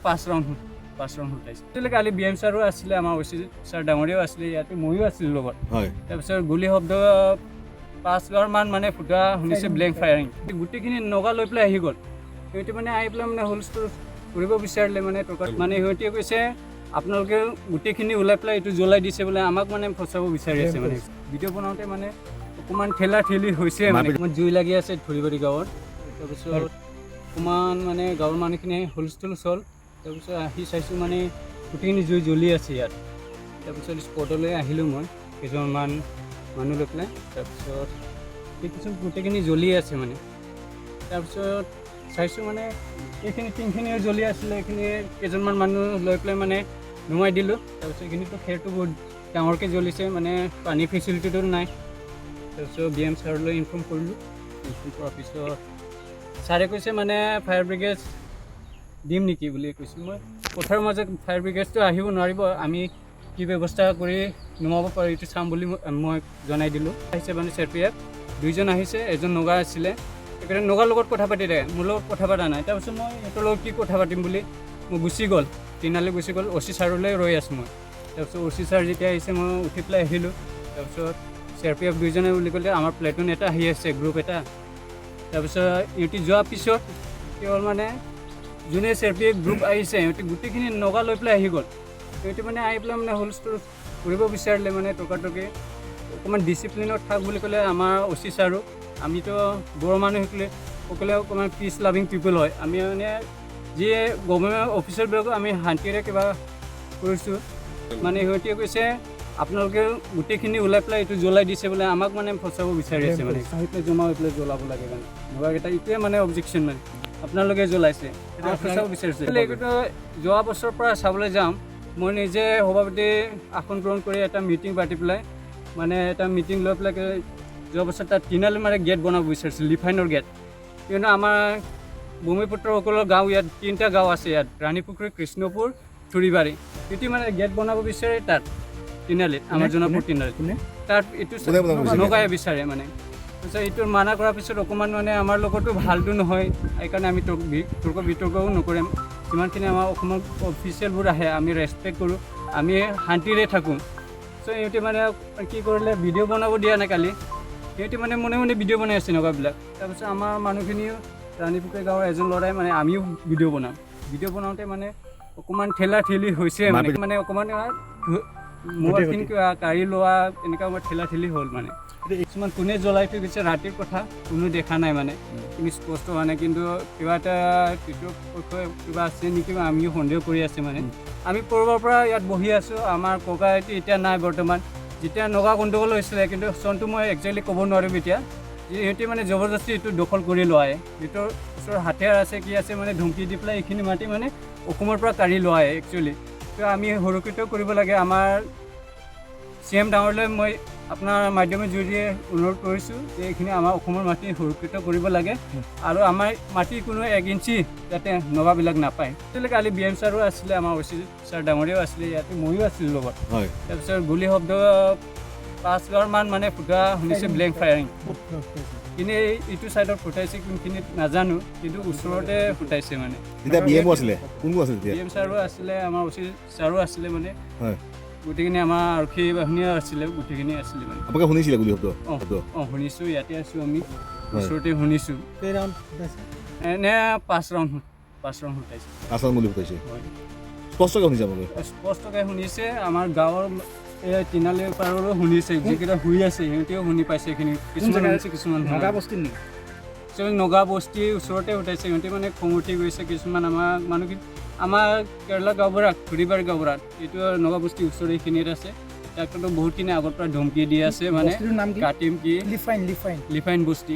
পাঁচ round ফুটাইছে। Actually কালি B M ছাৰো আছিলে, আমাৰ অ' চি ছাৰ ডাঙৰীয়াও আছিলে ইয়াতে, ময়ো আছিলোঁ লগত। তাৰপিছত গুলি শব্দ পাঁচবাৰমান মানে ফুটা শুনিছে, ব্লেংক ফায়াৰিং। গোটেইখিনি নগা লৈ পেলাই আহি গ'ল। সিহঁতে মানে আহি পেলাই মানে হুলস্থুল কৰিব বিচাৰিলে মানে টকাত মানে সিহঁতে কৈছে, আপোনালোকে গোটেইখিনি ওলাই পেলাই এইটো জ্বলাই দিছে বোলে, আমাক মানে ফচাব বিচাৰি আছে। মানে ভিডিঅ' বনাওঁতে মানে অকণমান ঠেলা ঠেলি হৈছে, মানে অকণমান জুই লাগি আছে থুৰিবাৰী গাঁৱত। তাৰপিছত অকণমান মানে গাঁৱৰ মানুহখিনি হুলস্থুল চল। তাৰপিছত আহি চাইছোঁ, মানে গোটেইখিনি জুই জ্বলি আছে ইয়াত। তাৰপিছত স্পটলৈ আহিলোঁ মই কেইজনমান মানুহ লৈ পেলাই। তাৰপিছত দেখিছোঁ গোটেইখিনি জ্বলি আছে মানে। তাৰপিছত চাইছোঁ মানে এইখিনি টিংখিনিও জ্বলি আছিলে। এইখিনি কেইজনমান মানুহ লৈ পেলাই মানে নুমাই দিলোঁ। তাৰপিছত এইখিনিতো খেৰটো বহুত ডাঙৰকৈ জ্বলিছে, মানে পানী ফেচিলিটিটো নাই। তাৰপিছত বি এম ছাৰলৈ ইনফৰ্ম কৰিলোঁ। ইনফৰ্ম কৰাৰ পিছত ছাৰে কৈছে, মানে ফায়াৰ ব্ৰিগেড দিম নেকি বুলি কৈছোঁ। মই পথাৰৰ মাজত ফায়াৰ ব্ৰিগেডটো আহিব নোৱাৰিব, আমি কি ব্যৱস্থা কৰি নুমাব পাৰোঁ এইটো চাম বুলি মই জনাই দিলোঁ। আহিছে মানে চি আৰ পি এফ দুইজন আহিছে, এজন নগা আছিলে। সেইকাৰণে নগাৰ লগত কথা পাতি থাকে, মোৰ লগত কথা পতা নাই। তাৰপিছত মই সিহঁতৰ লগত কি কথা পাতিম বুলি মই গুচি গ'ল, তিনালি গুচি গ'ল। অ' চি ছাৰলৈ ৰৈ আছোঁ মই। তাৰপিছত অ' চি ছাৰ যেতিয়া আহিছে, মই উঠি পেলাই আহিলোঁ। তাৰপিছত চি আৰ পি এফ দুইজনে বুলি ক'লে, আমাৰ প্লেটুন এটা আহি আছে, গ্ৰুপ এটা। তাৰপিছত ইহঁতি যোৱাৰ পিছত কি হ'ল, মানে যোনে C R P F group আহিছে, সিহঁতি গোটেইখিনি নগা লৈ পেলাই আহি গ'ল। সিহঁতে মানে আহি পেলাই মানে হুলস্থুল কৰিব বিচাৰিলে, মানে তৰ্কাতৰ্কি। অকণমান ডিচিপ্লিনত থাক বুলি ক'লে আমাৰ অ' চি ছাৰো। আমিতো বড়ো মানুহ সকলে সকলোৱে অকণমান পিচ লাভিং পিপল হয়। আমি মানে যিয়ে গভৰ্ণমেণ্ট অফিচাৰবিলাকো আমি শান্তিৰে কিবা কৰিছোঁ। মানে সিহঁতে কৈছে, আপোনালোকে গোটেইখিনি ওলাই পেলাই এইটো জ্বলাই দিছে বোলে, আমাক মানে ফচাব বিচাৰি আছে। মানে আহি পেলাই জমা হৈ পেলাই জ্বলাব লাগে মানে নগাকেইটা, এইটোৱে মানে অবজেকশ্যন, মানে আপোনালোকে জ্বলাইছে, আমাক ফচাব বিচাৰিছে। এইটো যোৱা বছৰৰ পৰা চাবলৈ যাম, মই নিজে সভাপতি আসন গ্ৰহণ কৰি এটা মিটিং পাতি পেলাই, মানে এটা মিটিং লৈ পেলাই যোৱা বছৰ তাত তিনালি মানে গেট বনাব বিচাৰিছিল, লিফাইনৰ গেট। কিয়নো আমাৰ ভূমিপুত্ৰসকলৰ গাঁও ইয়াত তিনিটা গাঁও আছে ইয়াত, ৰাণীপুখুৰী, কৃষ্ণপুৰ, থুৰিবাৰী। সিহঁতি মানে গেট বনাব বিচাৰে তাত তিনালিত, আমাৰ জোনাপুৰ তিনালিত। কোনে? তাত এইটো কোনে বনাব বিচাৰে? নগাই বিচাৰে। মানে তাৰপিছত এইটো মানা কৰাৰ পিছত অকণমান মানে আমাৰ লগতো ভালটো নহয়, সেইকাৰণে আমি তৰ্ক বিতৰ্কও নকৰিম। যিমানখিনি আমাৰ অসমৰ অফিচিয়েলবোৰ আহে, আমি ৰেচপেক্ট কৰোঁ, আমি শান্তিৰে থাকোঁ। চ' সিহঁতে মানে কি কৰিলে, ভিডিঅ' বনাব দিয়া নাই কালি। সিহঁতে মানে মনে মনে ভিডিঅ' বনাই আছে নগাবিলাক। তাৰপিছত আমাৰ মানুহখিনিও, ৰাণীপুখুৰী গাঁৱৰ এজন ল'ৰাই, মানে আমিও ভিডিঅ' বনাম। ভিডিঅ' বনাওঁতে মানে অকণমান ঠেলা ঠেলি হৈছে, মানে মানে অকণমান মোবাইলখিনি কিবা কাঢ়ি লোৱা, এনেকুৱা আমাৰ ঠেলা ঠেলি হ'ল। মানে কিছুমান কোনে জ্বলাই থৈ গৈছে, ৰাতিৰ কথা, কোনো দেখা নাই, মানে কিন্তু স্পষ্ট হোৱা নাই। কিন্তু কিবা এটা তৃতীয় পক্ষই কিবা আছে নেকি, আমিও সন্দেহ কৰি আছে। মানে আমি পূৰ্বৰ পৰা ইয়াত বহি আছোঁ। আমাৰ ককা আইতা এতিয়া নাই বৰ্তমান। যেতিয়া নগা গণ্ডগোল হৈছিলে, কিন্তু চনটো মই একজেক্টলি ক'ব নোৱাৰিম এতিয়া, যে সিহঁতে মানে জবৰদস্তি এইটো দখল কৰি লোৱাই, সিহঁতৰ ওচৰত হাতিয়াৰ আছে, কি আছে, মানে ধমকি দি পেলাই এইখিনি মাটি মানে অসমৰ পৰা কাঢ়ি লোৱাই একচুৱেলি। তো আমি সুৰক্ষিত কৰিব লাগে। আমাৰ চি এম ডাঙৰলৈ মই আপোনাৰ মাধ্যমৰ জৰিয়তে অনুৰোধ কৰিছোঁ যে এইখিনি আমাৰ অসমৰ মাটি সুৰক্ষিত কৰিব লাগে আৰু আমাৰ মাটি কোনো এক ইঞ্চি যাতে নগাবিলাক নাপায়। একচুৱেলি কালি বি এম ছাৰো আছিলে, আমাৰ অ' চি ছাৰ ডাঙৰীয়াও আছিলে ইয়াতে, ময়ো আছিলোঁ লগত। তাৰপিছত গুলি শব্দ পাঁচবাৰমান মানে ফুটা শুনিছে, ব্লেংক ফায়াৰিং। কিন্তু এইটো চাইডত ফুটাইছে, কোনখিনিত নাজানো, কিন্তু ওচৰতে ফুটাইছে মানে। তেতিয়া বি এমো আছিলে? কোন কোন আছিলে তেতিয়া? বি এম ছাৰো আছিলে, আমাৰ অ' চি ছাৰো আছিলে মানে। গোটেইখিনি আমাৰ আৰক্ষী বাহিনীও আছিলে, গোটেইখিনি আছিলে মানে। আপোনালোকে শুনিছিলে গুলি শব্দ? অঁ। শব্দ? অঁ, শুনিছোঁ। ইয়াতে আছোঁ আমি, ওচৰতে শুনিছোঁ। কেই ৰাউণ্ড ফুটাইছে? এনে পাঁচ ৰাউণ্ড ফুটাইছে। পাঁচ ৰাউণ্ড গুলি ফুটাইছে? হয়। স্পষ্টকৈ শুনিছে আপোনালোকে? স্পষ্টকৈ শুনিছে। আমাৰ গাঁৱৰ এই তিনালি পাৰৰো শুনিছে, যিকেইটা শুই আছে সিহঁতেও শুনি পাইছে এইখিনি। কিছুমান জেগাত? শুনিছে, কিছুমান শুনা নগা নাই। বস্তিত নেকি? একচুৱেলি নগা বস্তিৰ ওচৰতে উঠাইছে। সিহঁতে মানে খং উঠি গৈছে। কিছুমান আমাৰ মানুহ আমাৰ কেৰেলা গাঁওবুঢ়াত, থুৰিবাৰী গাঁওবুঢ়াত, এইটো নগা বস্তিৰ ওচৰত এইখিনিত আছে। তাকতো বহুতখিনি আগৰ পৰা ধমকি দি আছে মানে বস্তিটোৰ নাম কি? কাটিম কি। লিফাইন, লিফাইন। লিফাইন বস্তি।